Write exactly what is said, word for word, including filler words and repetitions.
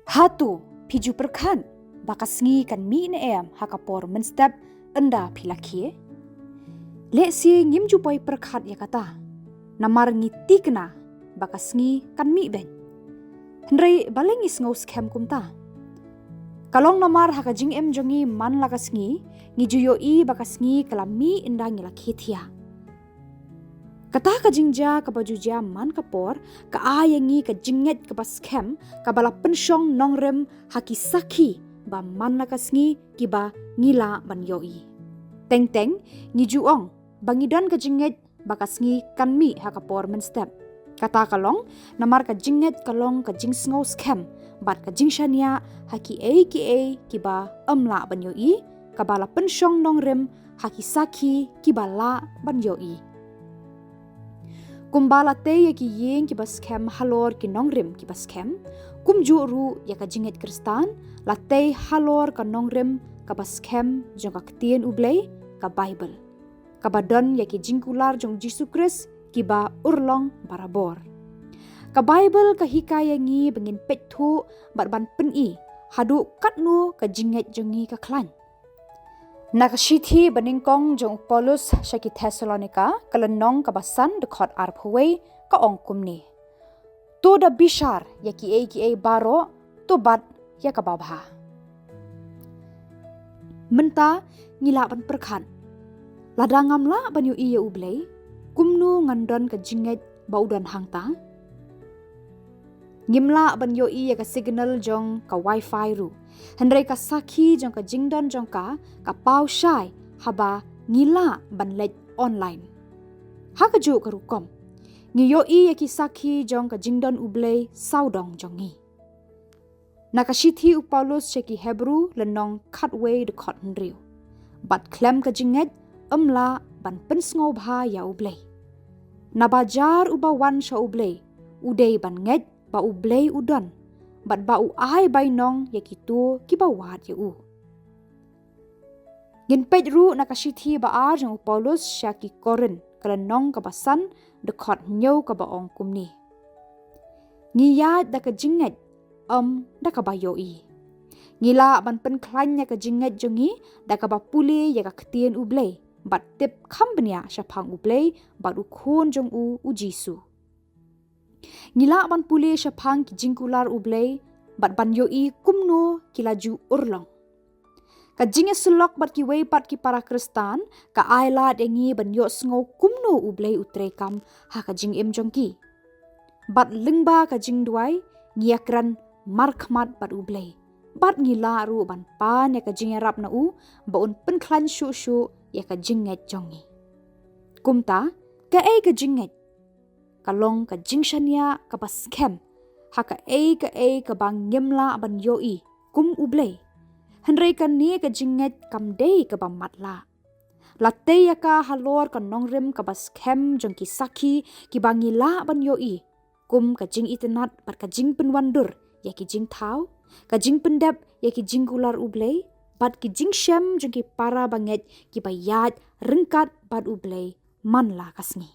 Hato phi ju pyrkhat ba ka sngi kan mih ne em ha ka por mynstep ynda phi la khie? Lehse ngim ju poi pyrkhat ïa kata, namar ngi tikna ba ka sngi kan mih beit. Hynrei balei ngi sngew skhem kumta? Ka long namar ha ka jingim jong ngi man la ka sngi, ngi ju ïohi ba ka sngi ka la mih ynda ngi la khie thiah. Kata ka jingjia kaba ju jia man ka por ka ai ïa ngi ka jingngeit kaba skhem, kaba la pynshong nongrim ha ki sakhi ba man la ka sngi kiba ngi lah ban ïohi. Teng teng ngi ju ong ba ngi don ka jingngeit ba ka sngi kan mih ha ka por mynstep. Kata ka long namar ka jingngeit ka long ka jingsngew skhem bad ka jingshaniah ha kiei kiei kiba ym lah ban ïohi, kaba la pynshong nongrim ha ki sakhi kiba lah ban ïohi. Kumba la tei ïa ki ïing kiba skhem halor ki nongrim kiba skhem, kumjuh ruh ïa ka jingngeit Khristan la tei halor ka nongrim kaba skhem jong ka ktien U Blei, ka Baibl, kaba don ïa ki jingkular jong U Jisu Khrist kiba urlong barabor. Ka Baibl ka hikai ïa ngi ba ngin peit thuh bad ban pyni haduh katno ka jingngeit jong ngi ka khlaiñ. Na ka shithi banyngkong jong u Paulus sha ki Thessalonika, ka lynnong kaba san, dkhot arphew wei, ka ong kumne: To da bishar ïa kiei kiei baroh, to bat ïa kaba bha. Mynta ngi lah ban pyrkhat, lada ngam lah ban ïohi ïa U Blei, kumno ngan don ka jingngeit ba u don hangta? Ngim lah ban ïohi ïa ka signal jong ka wifi ruh, hynrei ka sakhi jong ka jingdon jong ka ka paw shai haba ngi lah ban leit online. Ha kajuh ka rukom, ngi ïohi ïa ki sakhi jong ka jingdon U Blei sawdong jong ngi. Na ka shithi u Paulus sha ki Hebru, lynnong khatwei, dkhot hynriew: Bad khlem ka jingngeit ym lah ban pynsngewbha ïa U Blei. Naba jar uba wan sha U Blei u dei ban ngeit ba U Blei u don, bad ba u ai bainong ïa kito kiba wad ïa u. Ngin peit ruh na ka shithi ba ar jong u Paulus sha ki Korinth, ka lynnong kaba san, dkhot hynñiew, kaba ong kumne: Ngi ïaid da ka jingngeit, ym da kaba ïohi. Ngi lah ban pynkhlaiñ ïa ka jingngeit jong ngi da kaba pule ïa ka ktien U Blei bad tip kham bniah shaphang U Blei bad U Khun jong u, U Jisu. Ngi lah ban pule shaphang ki jingkular U Blei bad ban ïohi kumno ki la ju urlong. Ka jingïasyllok bad kiwei pat ki para Khristan ka ai lad ïa ngi ban ïohsngew kumno U Blei u treikam ha ka jingim jong ki. Bad lyngba ka jingduwai, ngi ïakren markhmat bad U Blei, bad ngi lah ruh ban pan ïa ka jingïarap na u ba un pynkhlaiñ shuh shuh ïa ka jingngeit jong ngi. Kumta, kaei ka jingngeit? Ka long ka jingshaniah kaba skhem ha kaei kaei kaba ngim lah ban ïohi kum U Blei. Hynrei kane ka jingngeit kam dei kaba matlah. La tei ïa ka halor ka nongrim kaba skhem jong ki sakhi kiba ngi lah ban ïohi, kum ka jingitynnad bad ka jingpynwandur ïa ki jingthaw, ka jingpyndep ïa ki jingkular U Blei, bad ki jingshem jong ki para bangeit kiba ïaid ryngkat bad U Blei man la ka sngi.